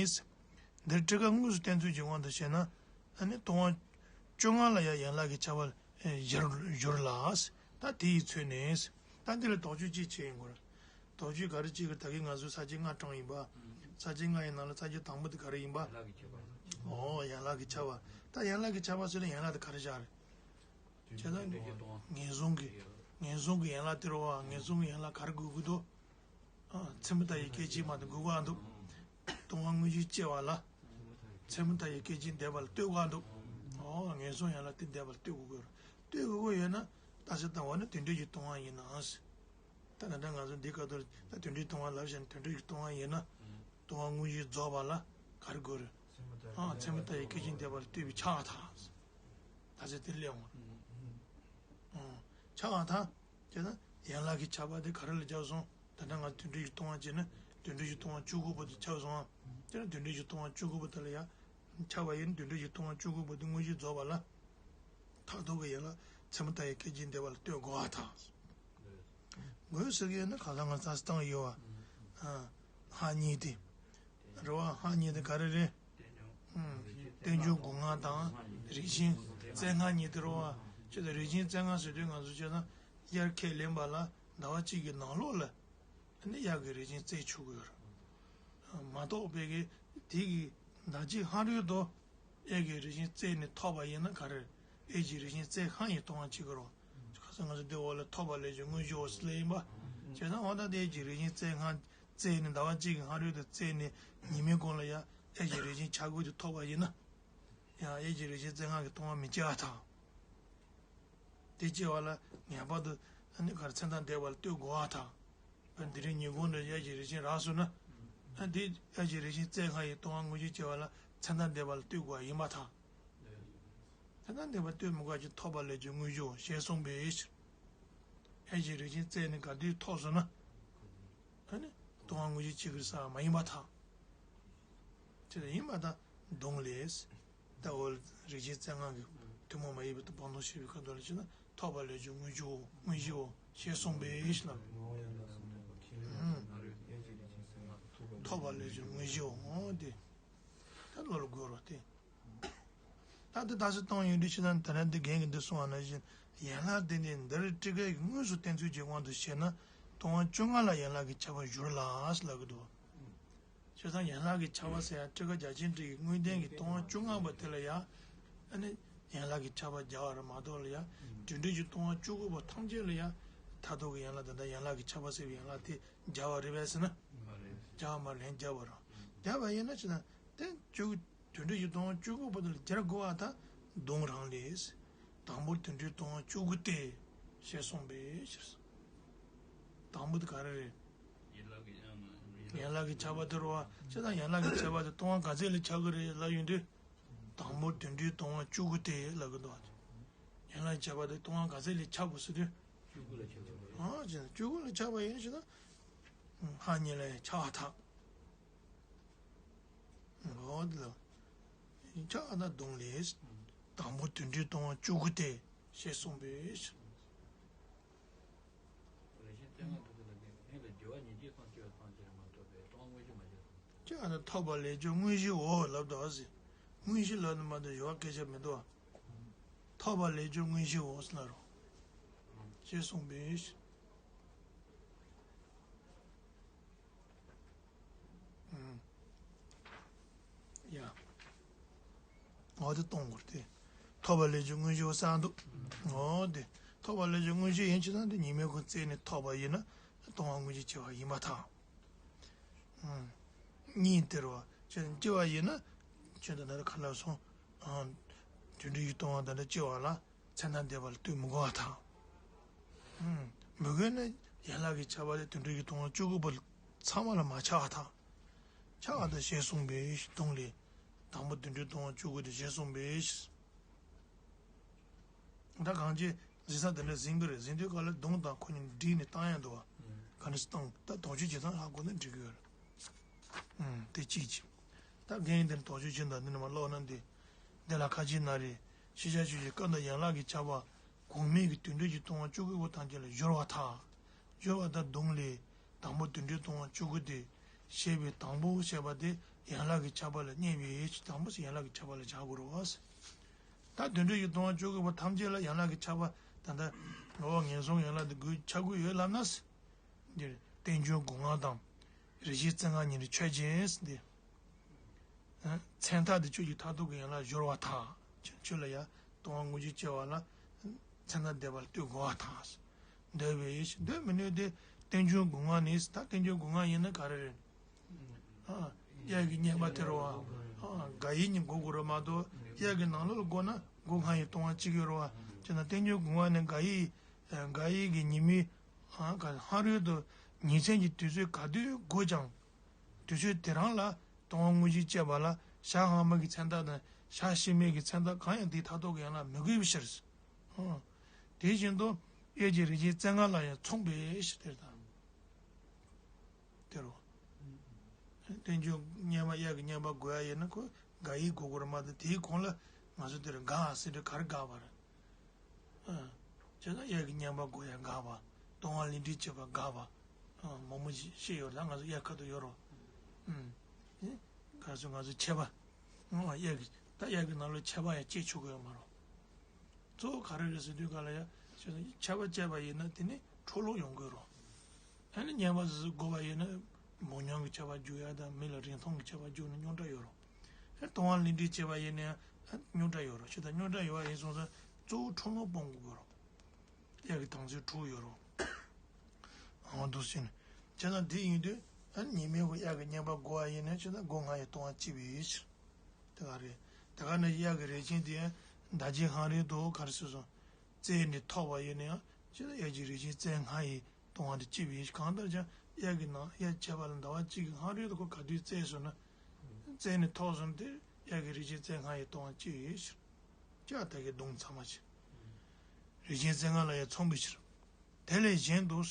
འདིར་ཊཱི་ཀ་དངོས་སུ་བསྟན་ཚུལ་གྱི་དབང་དུ་བྱས་ན། ཨ་ནི་ལྟུང་བ། བཅོ་ལྔ་ལ་ཡང་ཡན་ལག་གི་ཁྱབ་པ། བཞུར་བཞུར་ལ། ད་དེ་ཡི་ཚུལ་ནི། ད་འདི་ལ་དོགས་གཅོད་ཅིག་བྱས་ཡིན་དགོས། དོགས་གཅོད་ག་རེ་བྱེད་ཀྱི་ད་གིན་ང་ཚོས་ས་བཅད་ལྔ་དྲངས་ཡིན་པ། ས་བཅད་ལྔ་ཡི་ནང་ལ་ས་བཅད་དང་པོ་དེ་ག་རེ་ཡིན་པ། ཡན་ལག་གི་ཁྱབ་པ། ཨོ་ཡན་ལག་གི་ཁྱབ་པ། ད་ཡན་ལག་གི་ཁྱབ་པ་ཟེར་ན་ཡན་ལག་དེ་ག་རེ་བཞག་རེད། བྱས་ཙང་ངན་སོང་གི་ངན་སོང་གི་ཡན་ལག་དེ་རེད་བ། ངན་སོང་གི་ཡན་ལག་ག་རེ་དགོས་ཀྱི་འདུག་ཨ་མཚན་མོ་ལྟ་ཡི་སྐད་ཅིག་མ་དེ་དགོས་ཀྱི་འདུག་ལྟུང་བ་དངོས་གཞི་སྐྱེ་བ་ལ། མཚན་མོ་ལྟ་ཡི་སྐད་ཅིག་འདས་པ་ལ་ལྟོས་དགོས་འདུག་ཨོ་ངན་སོང་ཡན་ལག་དེ་འདས་པ་ལ་ལྟོས་དགོས་ཀྱི་ཡོད་རེད། ལྟོས་དགོས་ཀྱི་ཡོད་ན་རྟགས་གསལ་ལྟ་བ་ནི་དོན་འབྲས་ཀྱི་ལྟུང་བ་ཡིན་ནའང་། ད་ད་ལྟ་ང་ཚོ་འདི་སྐབས་དུ་ད་དོན་འབྲས་ལྟུང་བ་ལབ་བཞག་ན་དོན་འབྲས་ཀྱི་ལྟུང་བ་ཡིན་ན། ལྟུང་བ་དངོས་གཞི་རྫོགས་པ་ལ་ག་རེ་དགོས་རེད། ཨ་མཚན་མོ་ལྟ་ཡི་སྐད་ཅིག་འདས་པ་ལ་ལྟོས་པའི་ཆགས་པ་དང་། ད་ཚེ་དེ་སླེབས་འོང་། ཨ་ཆགས་པ་དང་། བྱས་ན་ཡན་ལག་གི་ཁྱབ་པ་དེ་ག་རེ་ལ་ཁྱབ་སོང་། ད་ལྟ་ང་ཚོ་དོན་འབྲས་ཀྱི་ལྟུང་བ་བྱས་ན་དོན་འབྲས་ཀྱི་ལྟུང་བ་བཅུ་དགུ་པོ་དེ་ཁྱབ་སོང་ཨ། བྱས་ན་དོན་འབྲས་ཀྱི་ལྟུང་བ་བཅུ་དགུ་པོ་དེ་ལ་ཡང་ ཆགས་པ་ཡིན་དུད་འགྲོ་གི་ལྟུང་བ་བཅུ་དགུ་པོ་དེ་དངོས་གཞི་རྫོགས་པ་ལ། མཐར་ཐུག་གི་ཡན་ལག་མཚན་མོ་མཐའ་ཡས་སྐད་ཅིག་འདས་པ་ལ་ལྟོས་དགོས་པ་དང་། དགོས་ཟེར་གྱི་ཡོད་ན་གང་ཟག་ང་ཚ་སྟངས་ཡོད་བ། ཧ་གཉིས་དེ། རེད་བ། ཧ་གཉིས་དེ་ག་རེ་རེད། རྟེན་འབྱུང་སྒོ་ལྔ་དང་རིགས་ཤིང་རྩལ་ལྔ་གཉིས་དེ་རེད་བ། ཅི་ད་རིགས་ཤིང་རྩལ་ལྔ་ཟེར་དུས་ང་ཚོ་བྱས་ན་དབྱར་ཁས་ལེན་པ་ལ་ཟླ་བ་གཅིག་གི་ནང་ལོགས་ལ། ཨ་ནི་དབྱར་གྱི་རིགས་ཤིང་རྩལ་ཆོག་གི་ཡོད་རེད། མ་གཏོགས་པའི་གི་དེ་གི་ཟླ་གཅིག་ཧ་རུལ་དུ་དབྱར་གྱི་རིགས་ཤིང་རྩལ་ནི་ཐོབ་པ་ཡིན་ན་ག་རེ། དབྱར་གྱི་རིགས་ཤིང་རྩལ་ལྔ་ཡི་ལྟུང་བ་གཅིག་གི་རོ། ཁ་སང་ང་ཚོ་འདི་འོག་ལ་ཐོབ་པ་ལས་ཀྱི་དངོས་གཞི་འོ་ཟེར་ལེ་ཡིན་པ། བྱས་ཙང་འོ་ད་དབྱར་གྱི་རིགས་ཤིང་རྩལ་ལྔ་རྩལ་ནི་ཟླ་བ་གཅིག་གི་ཧ་རུལ་དུ་རྩལ་ནི་ཉི་མའི་གུང་ལ་ཡང་དབྱར་གྱི་རིགས་ཤིང་ཆ་བགོས་དུ་ཐོབ་པ་ཡིན་ན། ཡང་དབྱར་གྱི་རིགས་ཤིང་རྩལ་ལྔ་གི་ལྟུང་བ་མི་སྐྱེ་བ་དང་། དེ་སྐྱེ་བ་ལ་ངེས་པར་དུ་ཨ་ནི་གར་མཚན་མཐའ་འདས་པ་ལ་ལྟོས་དགོས་པ་དང་། དེ་རིང་ཉིན་གུང་དུ་དབྱར་གྱི་རིགས་ཤིང་རག་སོང་ན། ཨ་དེ་དབྱར་གྱི་རིགས་ཤིང་རྩལ་ལྔ་ཡི་ལྟུང་བ་དངོས་གཞི་སྐྱེ་བ་ལ་མཚན་མཐའ་འདས་པ་ལ་ལྟོས་དགོས་པ་ཡིན་པ་དང་། མཚན་མཐའ་འདས་པ་ལྟོས་མི་དགོས་ཀྱི་ཐོབ་པ་ལས་ཀྱི་དངོས་གཞི་འོ་ཞེས་གསུངས་པའི་ཕྱིར། དབྱར་གྱི་རིགས་ཤིང་རྩལ་ནི་ག་དུས་ཐོབ་སོང་ན། ཨ་ནི་ལྟུང་བ་དངོས་གཞི་གཅིག་གི་ས་མ་ཡིན་པ་དང་། དེ་ལ་ཡིན་པ་དང་གདོང་ལས། ད་འོ་རིགས་ཤིང་རྩལ་ལྔ་གི་ཐུན་མོང་མ་ཡིན་པའི་སྤང་ལྟུང་བཤད་པའི་ཁ་ཐོག་ལ་བྱས་ན་ཐོབ་པ་ལས་ཀྱི་དངོས་གཞིའོ་དངོས་གཞིའོ་ཞེས་གསུངས་པའི་ཕྱིར་ལ། ཐོབ་པ་ལས་ཀྱི་དངོས་གཞིའོ་འོ་དེ། ད་ལོ་ལ་དགོས་རོ་དེ། ད་ལྟ་ད་སུ་གཏོང་ཡོང་དུས་ཕྱི་ནང་དེ་ལ་འདི་རྒན་གྱིས་འདི་གསུངས་པ་ནང་བཞིན་ཡན་ལག་དེ་ནི་འདིར་ཊཱི་ཀ་གིས་དངོས་སུ་བསྟན་ཚུལ་གྱི་དབང་དུ་བྱས་ན་ལྟུང་བ་བཅོ་ལྔ་ལ་ཡན་ལག་གི་ཁྱབ་པ་སྦྱོར་ལ་ལབ་ཀྱི་འདུག་བྱས་ཙང་ཡན་ལག་གི་ཁྱབ་པ་ཟེར་ཡ་ཊཱི་ཀ་རྒྱ་ཆེན་ཊཱི་ཀའི་དངོས་བསྟན་གྱི་ལྟུང་བ་བཅོ་ལྔ་པ་དེ་ལ་ཡང་ཨ་ནི་ཡན་ལག་གི་ཁྱབ་པ་སྦྱར་བ་རེད་མ་གཏོགས་ལ་ཡང་དུད་འགྲོ་གི་ལྟུང་བ་བཅུ་དགུ་པ་ཐམས་ཅད་ལ་ཡང་མཐར་ཐུག་གི་ཡན་ལག་དེ་འདྲ་ཡན་ལག་གི་ཁྱབ་པ་ཟེར་བའི་ཡན་ལག་དེ་སྦྱར་བ་རེད་པས་ཟེར་ན། སྦྱར་བ་མ་རེད། ལན་སྦྱར་བ་རེད། སྦྱར་བ་ཡིན་ན་ཅི་ན་དེ་བཅུ་དུད་འགྲོ་གི་ལྟུང་བ་བཅུ་དགུ་པ་དེ་ལ་སྦྱར་དགོས་པ་དང་གདོང་རང་ལས། དང་པོ་དུད་འགྲོའི་ལྟུང་བ་བཅུ་དགུ་སྟེ་ཞེས་གསུངས་པའི་ཕྱིར། དང་པོ་དེ་ག་རེ་རེད། ཡན་ལག་གི་ཁྱབ་པ་དེ་རེད་བ། བྱས་ཙང་ཡན་ལག་གི་ཁྱབ་པ་དེ་ལྟུང་བ་ག་ཚད་ལ་ཁྱབ་ཀྱི་རེད་ལབ་ཡོང་དུས། དང་པོ་དུད་འགྲོའི་ལྟུང་བ་བཅུ་དགུ་སྟེ་ལབ་ཀྱི་འདུག་ཡན་ལག་གི་ཁྱབ་པ་དེ་ལྟུང་བ་ག་ཚད་ལ་ཁྱབ་དགོས་ཟེར་དུས། བཅུ་དགུ་ལ་ཁྱབ་པ་རེད། ཨ་བྱས་ཙང་བཅུ་དགུ་ལ་ཁྱབ་པ་ཡིན་ཞེ་ན། ཧ་གཉིས་ལ་ཡང་ཁྱབ་པ་དང་། འོ་དེ་ལ། ཁྱབ་པ་དང་གདོང་ལས། དང་པོ་དུད་འགྲོའི་ལྟུང་བ་བཅུ་དགུ་སྟེ་ཞེས་གསུངས་པའི་ཕྱིར། རེ་ཞིག་རྩེ་ལྔ་དུ་ལ་ནི་ལྷན་ལ་སྦྱོར་བ་ཉིད་ཀྱིས་སངས་རྒྱས་པ་ཐམས་ཅད་མ་ཐོབ་པས་ལྟུང་བ་དངོས་གཞི་མ་བྱས་སོ། ཁྱབ་པ་དང་ཐོབ་པ་ལས་ཀྱི་དངོས་གཞིའོ་ལབ་འདུག་ཟེར། དངོས་གཞི་ལབ་ནི་མ་གཏོགས་སྦྱོར་བ་སྐད་ཆ་མི་འདུག་ཐོབ་པ་ལས་ཀྱི་དངོས་གཞིའོ་ཟེར་ལ་རོ། ཞེས་གསུངས་པའི་ཕྱིར། ཨུམ། ཡ། འོ་དེ་གཏོང་དགོས་ཏེ། ཐོབ་པ་ལས་ཀྱི་དངོས་གཞིའོ་གསུངས་འདུག་འོ་དེ། ཐོབ་པ་ལས་ཀྱི་དངོས་གཞི་ཡིན་ཕྱིར་ན་དེ་ཉི་མའི་གུང་རྩལ་ནི་ཐོབ་པ་ཡིན་ན་ལྟུང་བ་དངོས་གཞི་སྐྱེ་བ་ཡིན་པ་དང་། ཨུམ། གཉིས་དེར་བ་ཁྱོད་སྐྱེ་བ་ཡིན་ན། ཁྱོད་ད་ལྟ་ག་ལ་སོང་། ཨང་། དུད་འགྲོ་ཡི་ལྟུང་བ་ད་ལྟ་སྐྱེ་བ་ལ། མཚན་མཐའ་འདས་པ་ལ་ལྟོས་མི་དགོས་པ་དང་། ཨུམ། མི་དགོས་ན་ཡན་ལག་གི་ཁྱབ་པ་དེ་དུད་འགྲོ་གི་ལྟུང་བ་བཅུ་དགུ་པ་ཚང་མ་ལ་མ་ཁྱབ་པ་དང་། ཁྱབ་པ་དང་ཞེས་གསུངས་པའི་གདོང་ལས། དང་པོ་དུད་འགྲོའི་ལྟུང་བ་བཅུ་དགུ་དེ་ཞེས་གསུངས་པའི་ཕྱིར། ད་གང་ཅི་འཛིན་ས་དེ་འདྲ་འཛིན་གི་རེད། འཛིན་དུས་ག་ལ་གདོང་དང་ཁོ་གཉིས་བསྒྲིགས་ནས་བཏང་ཡ་འདུག་བ། ག་འདྲ་སེ་བཏང་ད་དོགས་གཅོད་བྱེད་སྟངས་ཧ་གོ་ན་འགྲིག་གི་ཡོད་རེད། ཨུམ། དེ་གཅིག་བྱས། ད་རྒན་འདིར་དོགས་གཅོད་བྱེད་དང་འདི་ནི་མ་ཀློག་ན་འདི། འདི་ལ་ཁ་ཅིག་ན་རེ། ཤེས་བྱ་ཆོས་ཀྱི་སྐབས་འདིར་ཡན་ལག་གི་ཁྱབ་པ། གོང་མའི་གི་དུད་འགྲོའི་གི་ལྟུང་བ་བཅུ་དགུ་པོ་ཐམས་ཅད་ལ་སྦྱོར་བ་དང་། སྦྱོར་བ་དང་གདོང་ལས། དང་པོ་དུད་འགྲོའི་ལྟུང་བ་བཅུ་དགུ་སྟེ། ཞེས་པའི་དང་པོ་ཞེས་པ་དེ་ཡན་ལག་གི་ཁྱབ་པ་ལ་བསྙད་པའི་དང་པོ་ཞེས་ཡན་ལག་གི་ཁྱབ་པ་ལ་བྱ་དགོས་རེད་བ། ད་དུད་འགྲོའི་གི་ལྟུང་བ་བཅུ་དགུ་པོ་ཐམས་ཅད་ལ་ཡན་ལག་གི་ཁྱབ་པ་ད་ལྟ་ངོ་བོ་ངན་སོང་ཡན་ལག་དེ་དགོས་ཆ་དགོས་ཡོད་ལབ་ན། འདིར་རྟེན་འབྱུང་སྒོ་ལྔ་དང་། རིགས་ཤིང་རྩལ་ལྔ་གཉིས་ནི་ཆོས་ཅན། འདི། མཚན་རྟགས་འདི་ཆོས་ཀྱི་མཐར་ཐུག་གི་ཡན་ལག་སྦྱོར་བ་དང་། ཆོས་ལ་ཡང་ལྟུང་བ་དངོས་གཞི་སྐྱེ་བ་ལ་མཚན་རྟགས་འདས་པ་ལ་ལྟོས་དགོས་པ་དང་། འདོད་པའི་ཕྱིར། འདོད་མི་ནུས་ཏེ། རྟེན་འབྱུང་སྒོ་ལྔ་ནི། ད་རྟེན་འབྱུང་སྒོ་ལྔ་ཡིན་ན་ག་རེ་རེད། ཨ། གཡས་ཀྱི་བསྙེན་པ་དེ་རེད་བ། ཨ། དགག་དབྱེ་གཉིས་དགོས་དགོས་རེད་མ་གཏོགས་གཡས་ཀྱི་ནང་ལོགས་ལ་བཀོད་ན་སྒོ་ལྔ་ཡི་ལྟུང་བ་གཅིག་ཡོད་རེད་བ། བྱས་ན་རྟེན་འབྱུང་སྒོ་ལྔ་ནི་དགག་དབྱེ། དགག་དབྱེ་གི་ཉི་མའི། ཨ། ག་ཧ་རུལ་དུ་ཉིན་མཚན་གྱི་དུས་ཚོད་ག་དུས་དགོས་ཀྱང་། དུས་ཚོད་དེ་རང་ལ་ལྟུང་བ་དངོས་གཞི་སྐྱེས་པ་ལ་ཞག་སྔ་མ་གི་མཚན་རྟགས་དང་ཞག་ཕྱི་མའི་གི་མཚན་རྟགས་གང་ཡང་དེའི་མཐར་ཐུག་གི་ཡན་ལག་མི་དགོས་པའི་ཕྱིར། ཨ། དེ་བཞིན་དུ་གཡས་ཀྱི་རིགས་ཤིང་རྩལ་ལྔ་ལ་ཡང་མཚུངས་པའི་ཕྱིར་དེར་དང་། དེ་རུ། བསྟན་བཅོས་བསྙེན་པ་གཡས་ཀྱི་བསྙེན་པ་དགོས་ཡ་ཡིན་ན་ཁོ་དགག་ཡིག་དགོས་ཀྱི་རེད་མ་གཏོགས་དེའི་གོང་ལ་ང་ཚོ་དེར་དགག་ཟེར་དུས་ག་རེ་དགག་པ་རེད། ཨ། བྱས་ཙང་གཡས་ཀྱི་བསྙེན་པ་དགོས་ཡ་དགག་པ། ལྟུང་བ་ལས་འབྲས་བཅས་པ་དགག་པ། ཨ། མང་པོ་ཞིག་བཤད་ཡོད་རེད། ད་ང་ཚོ་གཡས་ཁ་ཐུག་ཡོད་རོ། ཨུམ། ཨེ། ག་ཚོད་ང་ཚོ་འཆད་པ། ཨ། གཡས་ཀྱི་ད་གཡས་ཀྱི་ནང་ལ་འཆད་པ་ཡང་བྱེད་ཆོག་གི་ཡོད་མ་རེད། གཙོ་བོ་ག་རེ་རེད་ཟེར་དུས་ག་ལ་ཡ། བྱས་ཙང་འཆད་པ་བྱས་པ་ཡིན་ན་དེ་ནི་འཕྲོ་ལོག་ཡོང་གི་རོ། ཨ་ནི་བསྙེན་པ་ཟེར་དགོས་པ་ཡིན་ན་མང་ཉུང་གི་འཆད་པ་རྒྱུག་ཡ་དང་མི་ལ་རིན་ཐང་གི་འཆད་པ་རྒྱུག་ན་རྙོག་དྲ་ཡོད་རོ། ཨ། ལྟུང་བ་ལས་འབྲས་བཅས་པ་ཡིན་ན་ཡང་རྙོག་དྲ་ཡོད་རོ། བྱས་ཙང་རྙོག་དྲ་ཡོད་པ་ཡིན་སོང་ཙང་གཙོ་བོ་འཕྲོ་ལོག་སྤོང་དགོས་རོ། གཡས་ཀྱི་དམ་ཚིག་དྲུག་ཡོད་རོ། འོ་འདུག་ཟེར་ནས། བྱས་ཙང་དེ་ཡིན་དུས་ཨ་ནི་ཉི་མའི་གུ་གཡས་ཀྱི་བསྙེན་པ་དགོས་པ་ཡིན་ན་བྱས་ཙང་སྒོ་ལྔ་ཡི་ལྟུང་བ་བཅད་པའི་ཕྱིར། དེ་ག་རེད། དེ་ག་ནི་གཡས་ཀྱི་རས་ཆེན་དེ་ཡང་ཟླ་གཅིག་ལྷག་རིང་དུ་ག་རེ་ཟེར་སོང་། བཙལ་ནས་ཐོབ་པ་ཡིན་ན་ཡང་བྱས་ཙང་གཡས་ཀྱི་རས་ཆེན་བཙལ་ལྔ་ཡི་ལྟུང་བ་དེ་བཅད་པའི་ཕྱིར། གང་ལྟར་ཀྱང་གཡས་ཀྱི་ནང་གཡས་བྱས་པ་ལ་ཟླ་བ་གཅིག་གི་ལྷག་རིང་དུ་ཁོ་ག་དུས་བཙལ་སོང་ན། བཙལ་ནས་ཐོབ་སོང་དེ་གཡས་ཀྱི་རས་ཆེན་བཙལ་ལྔ་ཡི་ལྟུང་བ་བཅད་པའི་ཕྱིར། ཅག་ད་གིན་བརྡུངས་ཚར་མ་ཕྱིར། རས་ཆེན་བཙལ་ལྔ་ལ་ཡང་མཚུངས་པའི་ཕྱིར། དེ་ལས་གཞན་དུ།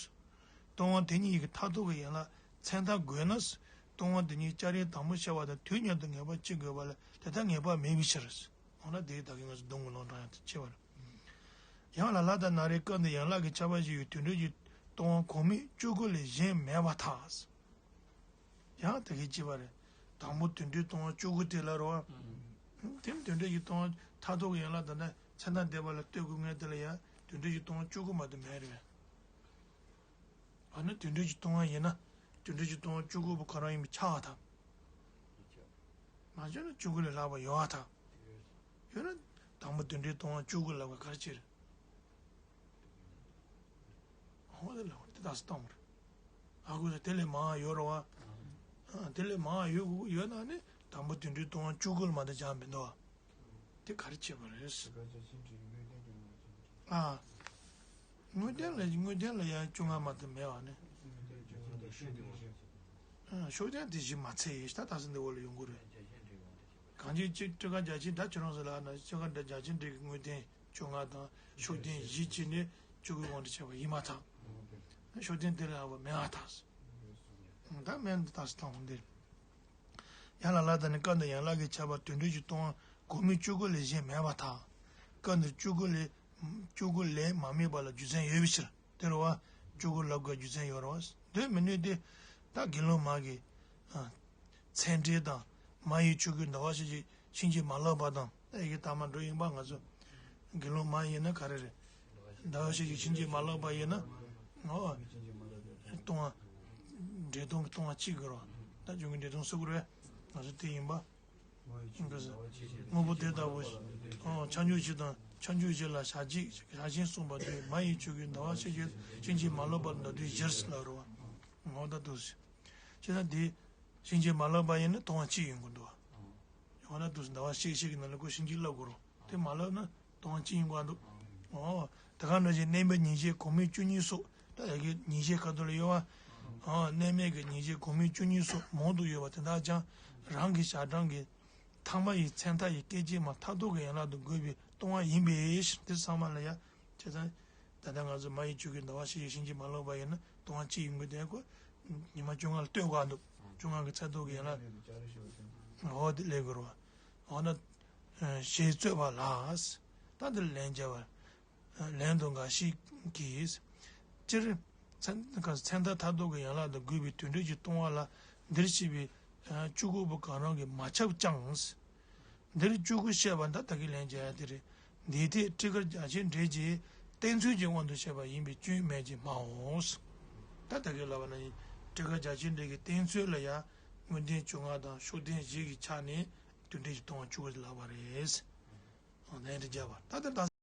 ལྟུང་བ་དེ་གཉིས་ཀྱི་མཐར་ཐུག་གི་ཡན་ལག་མཚན་མཐའ་དགོས་ན། ལྟུང་བ་དེ་གཉིས་སྐྱ་རེངས་དང་པོ་ཤར་བ་དང་དུས་མཉམ་དུ་ངེས་པར་བྱེད་དགོས་པ་ལ་དེ་ལྟར་ངེས་པ་མེད་པའི་ཕྱིར། འོ་ན་དེའི་ད་གིན་ང་ཚོ་བརྡུང་གི་ལུང་དྲངས་ཡང་དེ་ཕྱེ་བར། ཡང་ལ་ལ་དང་ན་རེ་སྐབས་འདིར་ཡན་ལག་གི་ཁྱབ་པ་བཞི་ཡི་དུད་འགྲོ་གྱི་ལྟུང་བ་གོང་མའི་བཅུ་དགུ་ལས་གཞན་མེད་པར་ཐལ། ཡང་དེ་གའི་བྱས་པ་རེད། དང་པོ་དུད་འགྲོའི་ལྟུང་བ་བཅུ་དགུ་དེ་ལ་རོ། དེ་ནི་དུད་འགྲོ་གི་ལྟུང་བ་མཐར་ཐུག་གི་ཡན་ལག་དེ་ནི་མཚན་མཐའ་འདས་པ་ལ་ལྟོས་དགོས་ངེས་དེ་ལ་ཡང་དུད་འགྲོ་གི་ལྟུང་བ་བཅུ་དགུ་མ་གཏོགས་མེད་རེད། ཨ་ནི་དུད་འགྲོ་གི་ལྟུང་བ་ཡིན་ན་དུད་འགྲོ་གི་ལྟུང་བ་བཅུ་དགུ་པོ་ག་རང་ཡིན་པ་ཆགས་པ་དང་། མ་བྱས་ན་བཅུ་དགུ་ལས་ལྷག་པ་ཡོད་པ་དང་། ཡོད་ན་དང་པོ་དུད་འགྲོའི་ལྟུང་བ་བཅུ་དགུ་ལབ་པ་ག་རེ་བྱེད་རེད། འོ་དེ་ལ་འོ་དེ་དག་སེ་བཏང་བ་རེད། ཨ་ཁུ་ཟེར་དེ་ལས་མང་བ་ཡོད་རེད་བ། ཨ། དེ་ལས་མང་བ་ཡོད་དགོས་ཀྱི་ཡོད་ན་ནི་དང་པོ་དུད་འགྲོའི་ལྟུང་བ་བཅུ་དགུ་ལ་མ་གཏོགས་སྦྱར་མི་འདུག་བ། དེ་ག་རེ་བྱེད་པ་རེད། ཨ། དངོས་བསྟན་ལ་དངོས་བསྟན་ལ་ཡང་བཅོ་ལྔ་མ་གཏོགས་མེད་བ་ནི། ཨ། ཤུགས་བསྟན་དེ་བཞིན་མ་ཚད་ཡིན་ད་དག་སེ་འདི་འོག་ལ་ཡོང་གི་རེད། གང་ཅི་ཅི་སྤྲུལ་སྐུ་བརྒྱ་བྱིན་ད་ཁྱོད་རང་ཚོ་ལ་ན་སྤྲུལ་སྐུ་བརྒྱ་བྱིན་འདྲ་གི་དངོས་བསྟན་བཅོ་ལྔ་དང་ཤུགས་བསྟན་བཞི་བྱས་ནས་བཅུ་དགུའི་དབང་དུ་བྱས་པ་ཡིན་མ་ཐག་ཤུགས་བསྟན་དེ་ལ་ཡང་བ་མེད་པ་ཐག་ད་མེད་འདི་ལྟ་སུ་དང་འོང་འདིར། ཡང་ལ་ལ་དང་ནི་སྐབས་འདིར་ཡན་ལག་གི་ཁྱབ་པ་དུད་འགྲོ་གྱི་ལྟུང་བ་གོང་མའི་བཅུ་དགུ་ལས་གཞན་མེད་པ་ཐག་སྐབས་འདིར་བཅུ་དགུ་ལས་བཅུ་དགུ་ལས་མ་དམིགས་པ་ལ་རྒྱུ་མཚན་ཡོད་པའི་ཕྱིར། དེ་རུ་བ་བཅུ་དགུ་ལབ་དགོས་རྒྱུ་མཚན་ཡོད་རེད་བ། འདོད་མི་ནུས་ཏེ། ད་དགེ་སློང་མ་གི། ཨ། མཚན་བྲིས་དང་མ་ཡི་ཆོས་གོས་ཟླ་བ་ཕྱེད་ཀྱི་ཕྱིན་ཅི་མ་ལོག་པ་དང་ཨེ་གི་ཐ་མ་འགྲོ་ཡིན་པ་ང་ཚོ་དགེ་སློང་མ་ཡིན་ན་ག་རེ་རེད། ཟླ་བ་ཕྱེད་ཀྱི་ཕྱིན་ཅི་མ་ལོག་པ་ཡིན་ན། ཨོ། ལྟུང་བ། འདྲེ་སྟོང་གི་ལྟུང་བ་གཅིག་དགོས་རེད་བ། ད་གཞུང་གི་འདྲེ་སྟོང་གསུང་གི་རེད། ང་ཚོ་དེ་ཡིན་པ། དངོས་པོ་དེ་ལྟ་བུ། ཨོ། ཆ་འཇོག་བྱེད་དང་ཆ་འཇོག་བྱེད་ལ་བྱ་བྱེད་བྱ་བྱེད་གསུངས་པ་དེ་མ་ཡི་ཆོས་གོས་ཟླ་བ་ཕྱེད་ཀྱི་ཕྱིན་ཅི་མ་ལོག་པར་འདོད་དུས་གཞིར་ལབ་རེད་བ། ངོ་ད་དུ། བྱས་ཙང་དེ། ཕྱིན་ཅི་མ་ལོག་པ་ཡིན་ན་ལྟུང་བ་གཅིག་ཡིན་དགོས་འདུག་བ། ཡང་ན་དུས་ཟླ་བ་ཕྱེད་ཕྱེད་ཀྱི་ནང་ལ་ཁོ་ཕྱིན་ཅི་ལབ་དགོས་རེད། དེ་མ་ལབ་ན་ལྟུང་བ་གཅིག་ཡིན་དགོས་འདུག་ཨོ། དེ་ག་འདྲ་ཞིག་གནས་མེད་ཉེར་བཞི་གོང་མའི་བཅུ་གཉིས་སོགས་ད་ཡ་གི་ཉེར་བཞི་ཁ་ཐུག་ལ་ཡོད་བ། ཨོ། གནས་མེད་ཀྱི་ཉེར་བཞི་གོང་མའི་བཅུ་གཉིས་སོགས་མང་དུ་ཡོད་པ་དེ་དག་ཀྱང་རང་གི་ཞག་གྲངས་ཀྱི་ཐ་མ་ཡི་མཚན་མཐའ་ཡི་སྐད་ཅིག་མ་མཐར་ཐུག་གི་ཡན་ལག་ཏུ་དགོས་པའི་ལྟུང་བ་ཡིན་པའི་ཕྱིར། དེ་ཚང་མ་ལ་ཡ། བྱས་ཙང་། ད་ལྟ་ང་ཚོ་མ་ཡི་ཆོས་གོས་ཟླ་བ་ཕྱེད་ཀྱི་ཕྱིན་ཅི་མ་ལོག་པ་ཡིན་ན་ལྟུང་བ་གཅིག་ཡིན་དགོས་དེ་ཁོ། ཉི་མ་བཅོ་ལྔ་ལ་ལྟོས་དགོས་འདུག་བཅོ་ལྔ་གི་ཚད་ཐུག་གི་ཡན་ལག་འོ་དེ་ལས་དགོས་རེད་བ། འོ་ན། ཞེས་རྩོད་པ་ལ། ད་འདིར་ལན་བརྒྱབ་པ། ལན་དུ་འགའ་ཞིག་གིས། སྤྱིར། མཚན་མཚན་མཐའ་མཐར་ཐུག་གི་ཡན་ལག་ཏུ་དགོས་པའི་དུད་འགྲོ་གྱི་ལྟུང་བ་ལ་འདིར་བཤད་པའི། བཅུ་དགུ་པོ་གང་རུང་གིས་མ་ཁྱབ་ཀྱང་། འདིར་བཅུ་དགུ་བཤད་པ་འདི་ད་གིན་ལན་བརྒྱབ་ཡ་དེ་རེད། འདིའི་ཐད་སྤྲུལ་སྐུ་རྒྱ་ཆེན་འགྲེལ་གྱིས་བསྟན་ཚུལ་གྱི་དབང་དུ་བཤད་པ་ཡིན་པས་སྐྱོན་མེད་ཅེས་སྨྲའོ། ད་ད་གིན་ལབ་པ་ན་སྤྲུལ་སྐུ་རྒྱ་ཆེན་འགྲེལ་གྱི་བསྟན་ཚུལ་ལ་ཡང་དངོས་བསྟན་བཅོ་ལྔ་དང་ཤུགས་བསྟན་བཞི་གི་ཆ་ནས་དུད་འགྲོའི་ལྟུང་བ་བཅུ་དགུ་ལབ་པ་རེད། ལན་དུ་བརྒྱབ་པ་ད་ལྟར་ད།